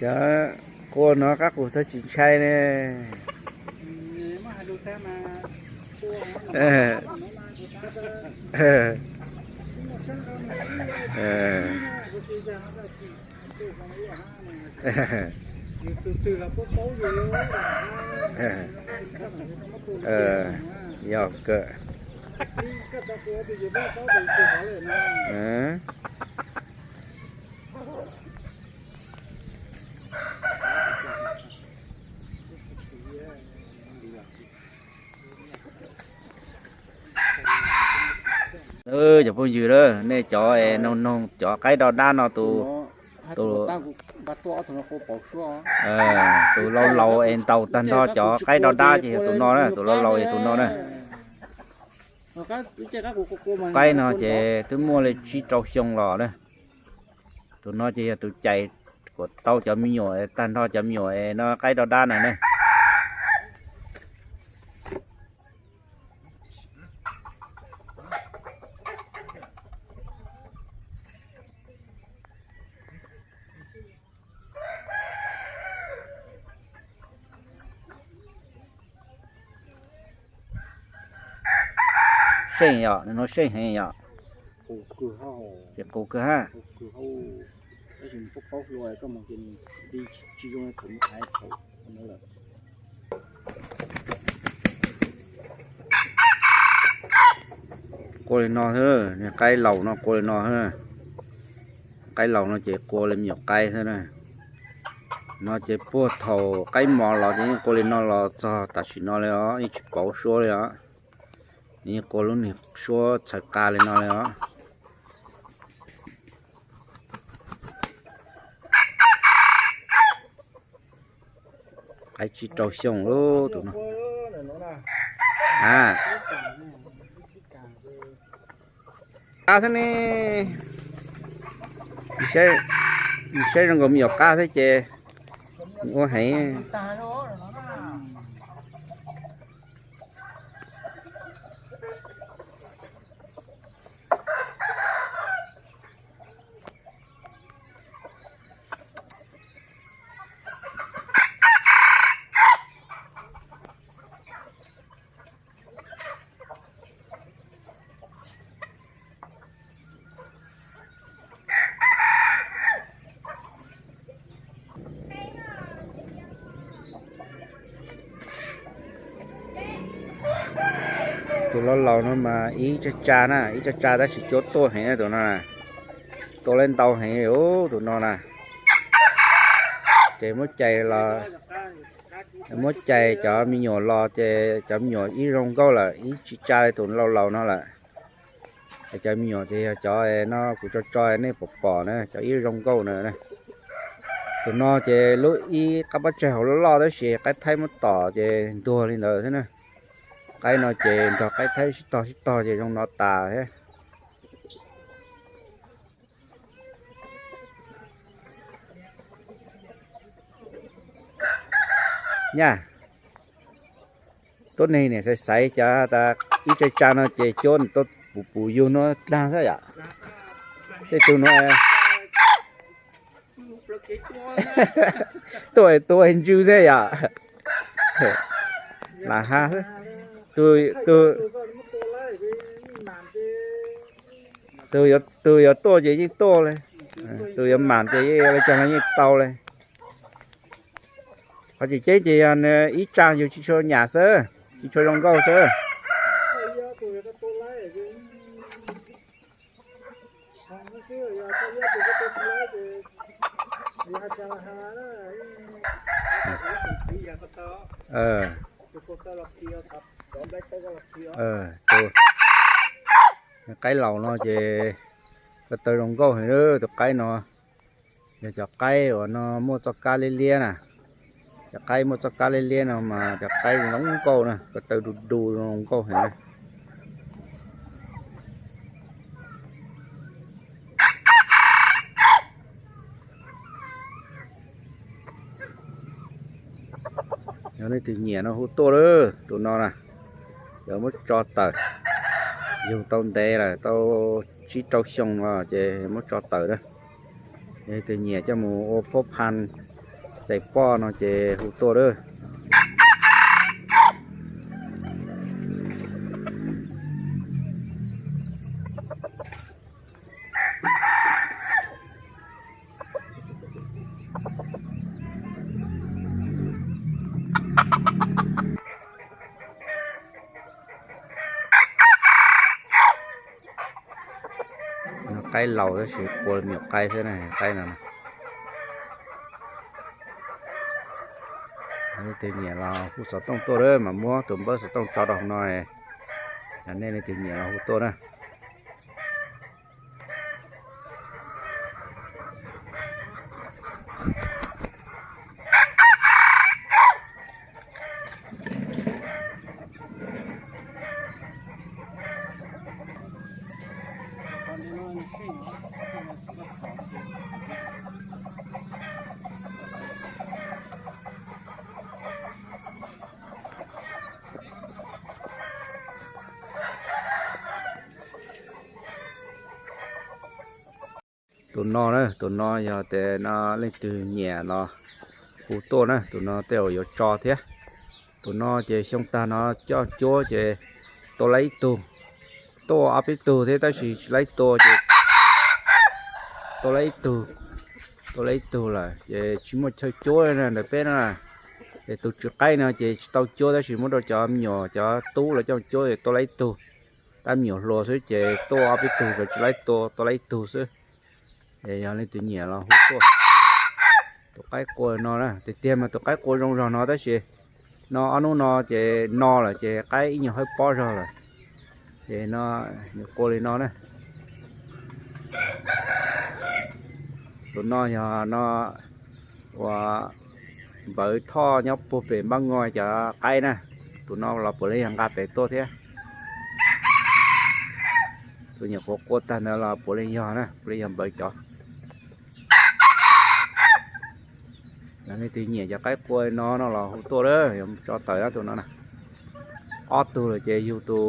Cov qua no qab qus txhob tsis ntshai ne. Yog kawg. Cov phooj ywg, nej cov es noog noog cov qaib doj dab no, tus, tus, tus laus laus es ntaus tag nrho cov qaib doj dab ces yog tus no na, tus laus laus yog tus no na. Qaib no ces twb muaj li tsib rau xyoo los na. Tus no ces yog tus cais kom tau cov me nyuam, tag nrho cov me nyuam no qaib doj dab na ne. Seej yom, nws no seej heev yom. Ces qus kawg hab. Qua li no xwb, qaib laus no qua li no xwb. Qaib laus no ces qua li me nyuam qaib xwb na. No ces puag thaum qaib mos los ces yeej qua li no los txog tam sim no li os, yeej tsis pauv suab li os. Yeej qua lub niag suab txhawv qa li no li os. Qaib tsib rau xyoo lub tus no. Qab xwb ne, saib zoo nkaus me nyuam qab xwb ces ua heev. Tus laus laus no mas ib tsa tsa na, ib tsa tsa tab sis cuab tuaj heev na tus no na. Tua lawv ntau heev tus no na. Ces muab cais los, muab cais cov me nyuam los ces cov me nyuam ib zoo nkauj lawm, ib tsis tsa li tus laus laus no lawm. Cov me nyuam ces yog cov no kuv tso tso nej pom pom na, cov ib zoo nkauj na. Tus no ces lub ib qab pob tsaig hauv loj loj tab sis qaib thaib muab tom ces ntuag li ntawd thiab na. Qaib no ces nrog qaib thaib sib tog sib tog ces zoo no tas thiab. Nyaj, tuab neeg niam xaiv xaiv cov tas ib tsa tsa no ces cuab tuaj pum pum yug no dlaag xwb yom. Tej tug no tuaj tua ntswg xwb yom. Lam hab, tus, tus, tus yuav tuaj ces yeej tuaj li, tus yuav mam ces yeej ua li cas no yeej tau li. Qhov tseem ceeb ces yog ib tsa yug tsis tshua nyam xwb, tsis tshua zoo nkauj xwb. Tus qaib laus no ces ko taw zoo nkauj heev, tus qaib no yog cov qaib uas no muaj txoj kab liab liab na. Cov qaib muaj txoj kab liab liab no mas cov qaib zoo nkauj na, ko taw du du zoo nkauj heev na. Yog leej twg nyiam no hu tuaj lawm, tus no na, yuav muab tso tawm, yug tau ntev lawm, tau tsib rau xyoo no ces muab tso tawm na. Yog leej twg nyiam coj mus ua phob phan cais poj no ces hu tuaj lawm. Qaib laus tab sis qua me nyuam qaib xwb na, qaib no. Leej twg nyiam los hu xov tooj tuaj lawm mas muab tus npawb xov tooj tso rau hauv no. Nej leej twg nyiam los hu tuaj na. Tus no na, tus no yog tias no leej twg nyiam los hu tuaj na, tus no tej zaum yuav tso thiab. Tus no ces xyoo tag no coj cuab ces tua laib ib tug, tua ob peb tug thiab tab sis tsis laib tua ces tua laib ib tug, tua laib ib tug lawm ces tsis muaj chaw cuab ntawm peb no. Ces tus tsw qaib no ces tsis tau cuab tab sis muab rau cov me nyuam cov tub los coj cuab es tua laib ib tug, tab me nyuam hluas xwb ces tua ob peb tug, tsis laib tua, tua laib ib tug xwb. Es yog leej twg nyiam los hu tuaj. Tus qaib qua no na, tiag tiag mas tus qaib qua zoo zog no tab sis no ob hnub no ces no lawm ces qaib ib nyuag hawb pob zog lawm. Ces no nws qua li no na. Tus no yog no uas npawv Thoj nyob puag pem npab ngo cov qaib na. Tus no los puav leej yog nqa pem tuaj thiab. Tus nyuam qhuav qua tag ntawd los puav leej yog na, puav leej yog npawv cov. Yog leej twg nyiam cov qaib qua no no los hu tuaj lawm, yuav tso tawm tus no na. Ob tug lawm ces yug tus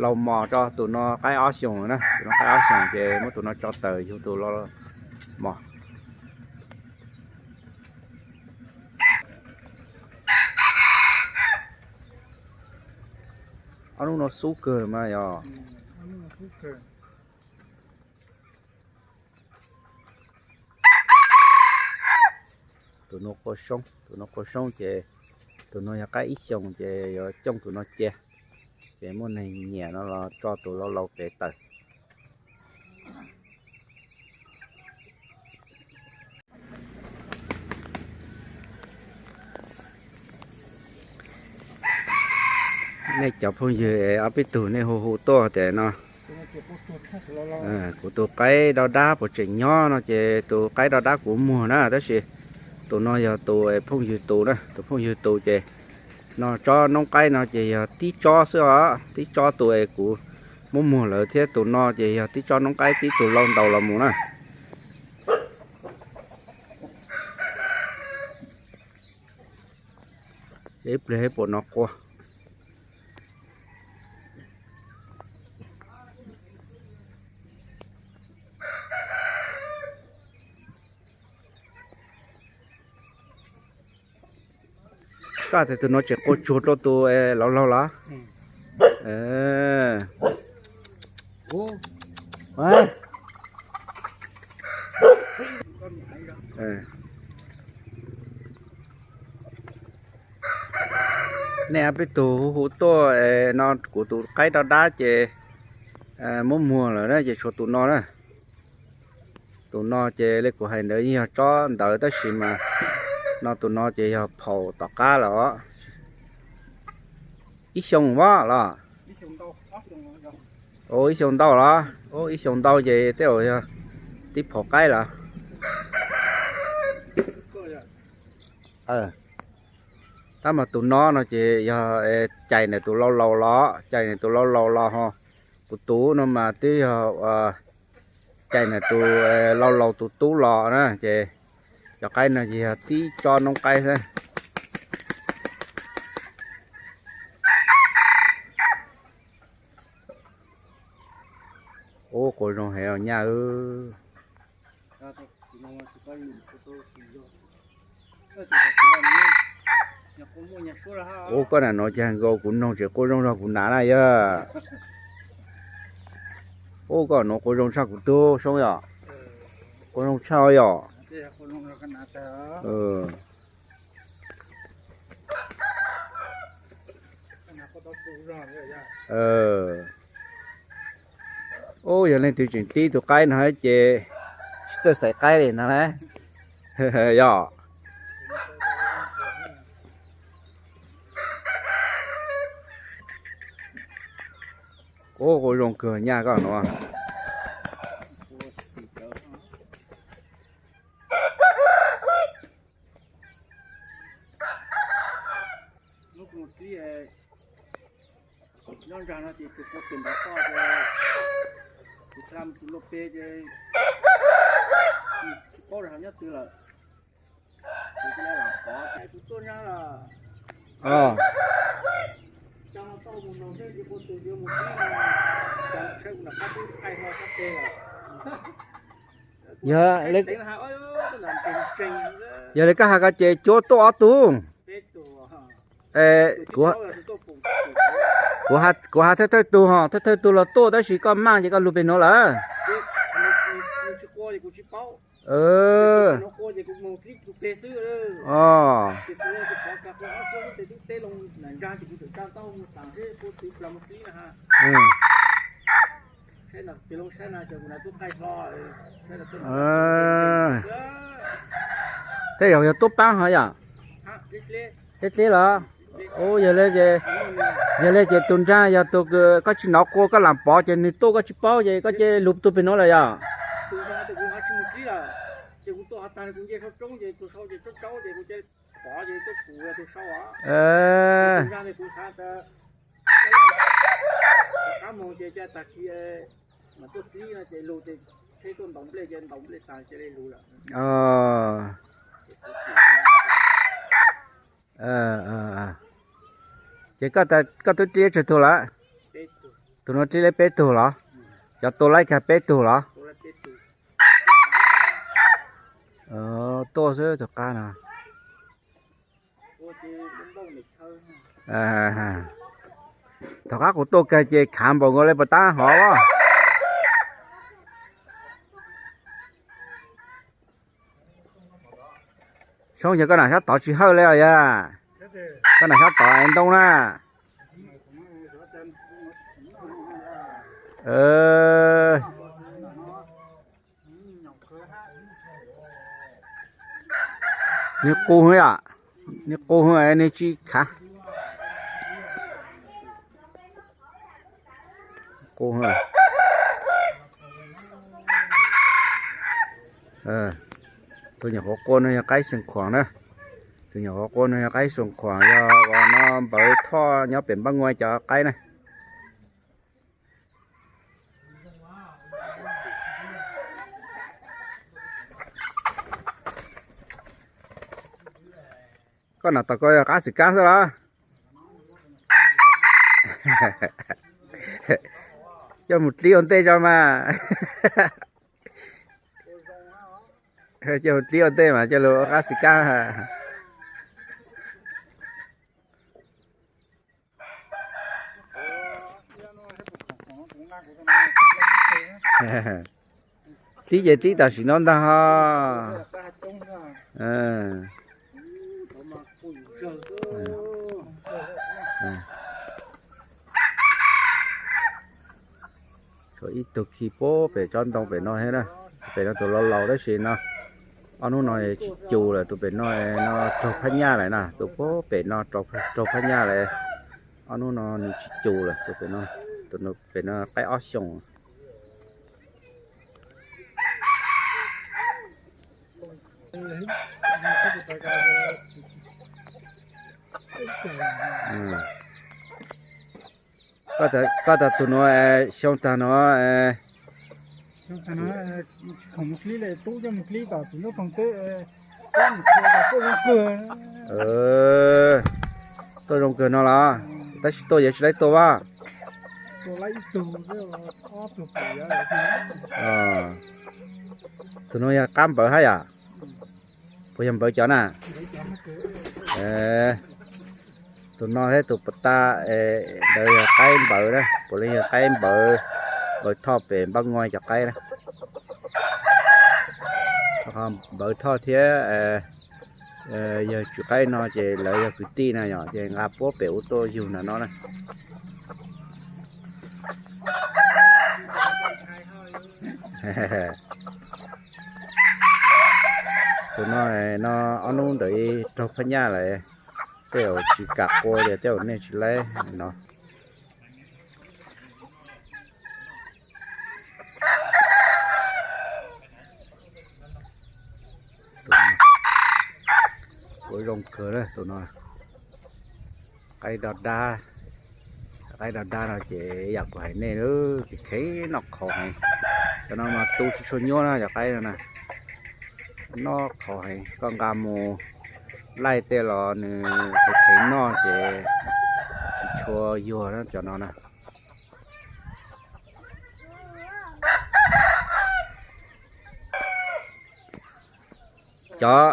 laus mos tso, tus no qaib ob xyoos lawm na, tus no qaib ob xyoos ces muab tus no tso tawm yug tus laus mos. Ob hnub no xub kawg mas yog. Tus no qua soob, tus no qua soob ces tus no yog qaib ib xyoos ces yuav cooj tus no cia. Ces muaj neeg nyiam no los tso tus laus laus pem tawm. Nej cov phooj ywg es ob peb tug nej hu hu tuaj tias no, kuv tus qaib dab dab puas tseem nyob no ces tus qaib dab dab kuv muag na, tab sis tus no yog tus phooj ywg tus na, tus phooj ywg tus ces no tsob noob qaib no ces yog tib tsob xwb os, tib tsob tus es kuv muab muag lawm thiab, tus no ces yog tib tsob noob qaib tib tug laus ntaus los mus na. Ces ib pliag ib puas no qua. Koj tias tus no tseem qua tsuag rau tus laus laus los? Nej ob peb tug hu hu tuaj no, kuv tus qaib dab dab ces muab muag lawm na, ces tshuav tus no na. Tus no ces li kuv hais ntawd yeej yog tsob ntawd tab sis mas no tus no ces yog phaum tom qab lawm os. Ib xyoos pab los? Ib xyoos ntau los? Ib xyoos ntau ces tej zaum yog tib phaum qaib los? Tab mas tus no no ces yog cais ntawm tus laus laus los, cais ntawm tus laus laus los ho. Kuv tus no mas twb yog cais ntawm tus laus laus tus tub los na, ces cov qaib no ces yog tib tsob noob qaib xwb. Qua zoo heev os nyaj. Ub, koj nam nuav caag nkaus kuv noog tseem qua zoo zog kuv nam na yog. Ub, koj nuav qua zoo tshaj kuv tug Soob yom. Qua zoo tshaj yom. Ub, yog leej twg tseem tib tug qaib no ces tsis txawj xaiv qaib li ntag na. Yog. Ub, qua zoo kawg nyaj koj nuav. Nyob nrag no ces tus qua pem nrad toj ces tus dlha mus txug luag peg ces tsis paub rau nyob twg lawm. Ces lam pov ces kuv tuaj nrag lawm. Cas no tau mus noog seb ua tus yuav mus tib no, cas tsheb kuv nram qab twb qaij hlo sab teg lawm. Yog, yog li koj has ko ces cuab tuaj ob tug. Kuv has thawj thawj tug ho, thawj thawj tug los tuaj tab sis koj maj ces koj lug pem nuav lawm. Tej zaum yog tuaj paab ho yom. Dleb dleb los? Ub, yog li ces tus nraag yog tus kws koj tsis nov qua koj lam pov ces nwg tuaj koj tsis paub ces koj cia li lug tug pem nuav lawm yom. Ces koj twb dleb tsawg tug lawm? Tus nuav dleb peb tug los? Cov tua laib kag peb tug los? Tuaj xwb tus qab no. Tom qab kuv tuaj kag ces khav npaum nkaus li puas tab hov. Soob, yog koj nam sab tod tsis hawj li os yog? Koj nam sab tod es ntoo na. Nwg qus, nwg qus, nwg tsis khav. Tus nyuam qhuav qua no yog qaib xeem khuam na. Tus nyuam qhuav qua no yog qaib xeem khuam, yog uas no npawv thoj nyob pem npab nguaj cov qaib na. Koj nam tom ko yog qab xwm kab xwb los? Coj mus dlib ua ntej tso mas. Coj mus dlib ua ntej mas coj lug ua qab xwm kab. Dlib ces dlib tam sim no ntag ho. Tshuav ib tug khi puag pem tsob ntoo pem no thiab na. Pem no tus laus laus tab sis no ob hnub no tsis cus lawm. Tus pem no no raug phab nyaj lawm na, tus puag pem no raug phab nyaj lawm. Ob hnub no nws tsis cus lawm, tus pem no, tus pem no qaib ob xyoos. Koj tas tus nuav xyoo tag no. Tuaj zoo kawg no los, tab sis tuaj yuav tsis laib tuaj vaj. Tus no yog qab npawv hab yom? Puas yog npawv cov na? Tus no thiab tus puas ta, ntawd yog qaib npawv na, puav leej yog qaib npawv, npawv Thoj pem npaj ngo cov qaib na. Npawv Thoj thiab yawg tswv qaib no ces lawv yog kwv tij na yom, ces nqa puab pem ub tuaj yug nram no na. Tus no, no ob hnub ntawd raug phab nyaj lawm, tej zaum tsis kam qua tias tej zaum nej tsis laib no. Ua zoo kawg tus no. Qaib dog dab, qaib dog dab no ces yam kuv hais nej, ces kheev noj qhauv heev. Cov no mas tu tsis tshua nyuaj na, cov qaib no na, noj qhauv heev, koj nqa mus laij tej los nws kheev noj ces tsis tshua yuag na cov no na. Cov,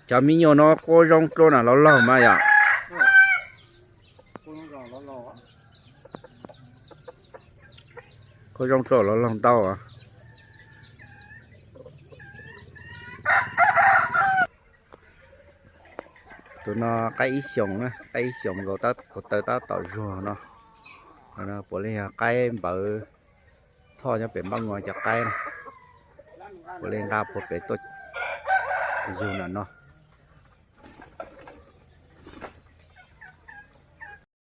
cov me nyuam no quaj zoo dlua na, laus laug mas yom? Quaj zoo dlua, laus laug ntau. Tus no qaib ib xyoos na, qaib ib xyoos nkaus tab, ko taw tab tom zuag no. Puav leej yog qaib npawv Thoj nyob pem npaj ngo cov qaib na, puav leej nqa puag pem tuaj yug nram no.